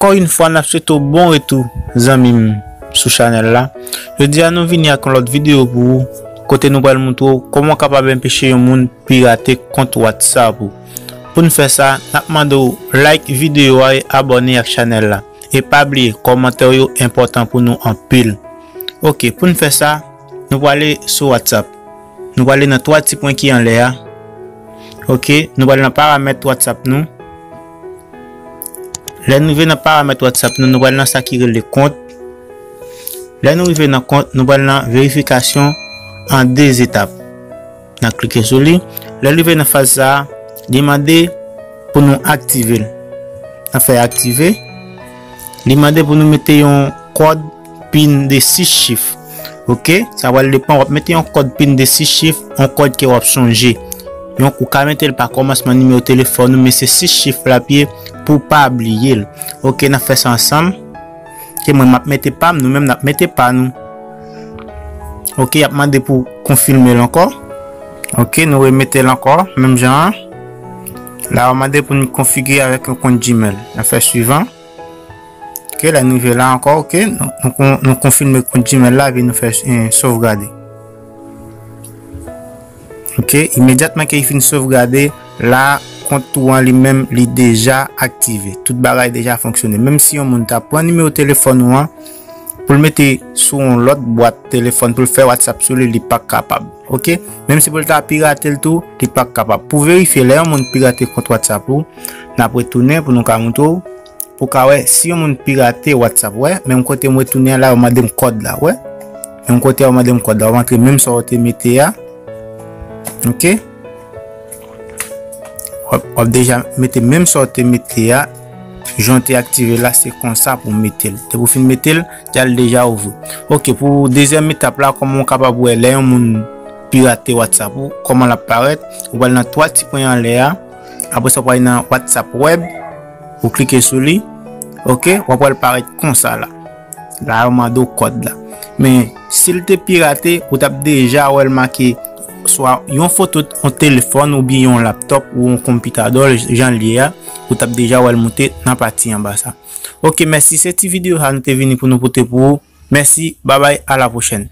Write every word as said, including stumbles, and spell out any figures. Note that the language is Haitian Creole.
Ankò yon fwa, n ap swete w bon retou, zanmi m, sou chanèl la. Jodi a, nou vini ak yon lòt videyo pou ou, kote nou pral montre w kòman w kapab anpeche yon moun pirate kont WhatsApp ou. Pou n fè sa, n ap mande w like videyo a e abòne ak chanèl la. E pa bliye, kòmantè w yo enpòtan pou nou anpil. Ok, pou n fè sa, nou prale sou WhatsApp. Nou prale nan twa ti pwen ki anlè a. Ok, nou prale nan paramèt WhatsApp nou. Lè nou rive nan paramèt WhatsApp nou, nou prale nan sa ki rele kont. Lè nou rive nan kont, nou prale nan verifikasyon an de etap. N a klike sou li. Lè l rive nan faz sa a, li mande pou nou aktive l. N a fè aktive. Li mande pou nou mete yon kòd pin de sis chif. Ok? Sa pral depann, w ap mete yon kòd pin de sis chif, yon kòd ke w ap sonje. Yon, ou ka mete l pa kòmansman nimewo telefòn ou, men se sis chif l ap ye pou w pa bliye l. Ok, n ap fè sa ansanm. Ok, mwen m ap mete pa m, nou menm n ap mete pa nou. Ok, y ap mande pou konfime l ankò. Ok, nou remete l ankò, menm jan an. La, yo mande pou nou konfigire avèk yon kont Gmail. N ap fè swivan. Ok, la nou rive la ankò, ok. Nou, nou, kon- nou konfime kont Gmail la, epi nou fè eh, sovgade. Ok, imedyatman ke li fin sovgade, la, kont ou an li menm, li deja aktive. Tout bagay deja fonksyone. Menm si yon moun ta pran nimewo telefòn ou an, pou l mete sou yon lòt bwat telefòn, pou l fè WhatsApp sou li, li pa kapab. Ok? Menm si pou l ta pirate l tou, li pa kapab. Pou verifye, lè yon moun pirate kont WhatsApp ou, n ap retounen pou nou ka montre w. Pou ka wè, si yon moun pirate WhatsApp, wè, menm kote m retounen an la, yo mande m kòd la, wè. Menm kote yo mande m kòd la, w antre menm sa w te mete a. Ok? W ap, w ap deja mete menm sa w te mete a. Jan w te aktive la, se konsa pou w mete l. Depi w fin mete l, l deja ouvri. Ok, pou dezyèm etap la, kòman w kapab wè lè yon moun pirate WhatsApp ou, kòman l ap parèt? Ou pral nan twa ti pwen anlè a. Apre sa, w pral nan WhatsApp Web. Ou klike sou li. Ok, w ap wè l parèt konsa la. La, yo mande w kòd la. Men, si l te pirate, ou t ap deja wè l make swa yon foto yon telefòn oubyen yon laptòp ou yon konpitadò, jan l ye a, ou t ap deja wè l moute nan pati anba sa. Ok, mèsi. Se ti videyo sa nou te vini pou nou pote pou ou. Mèsi, babay, a la pwochèn.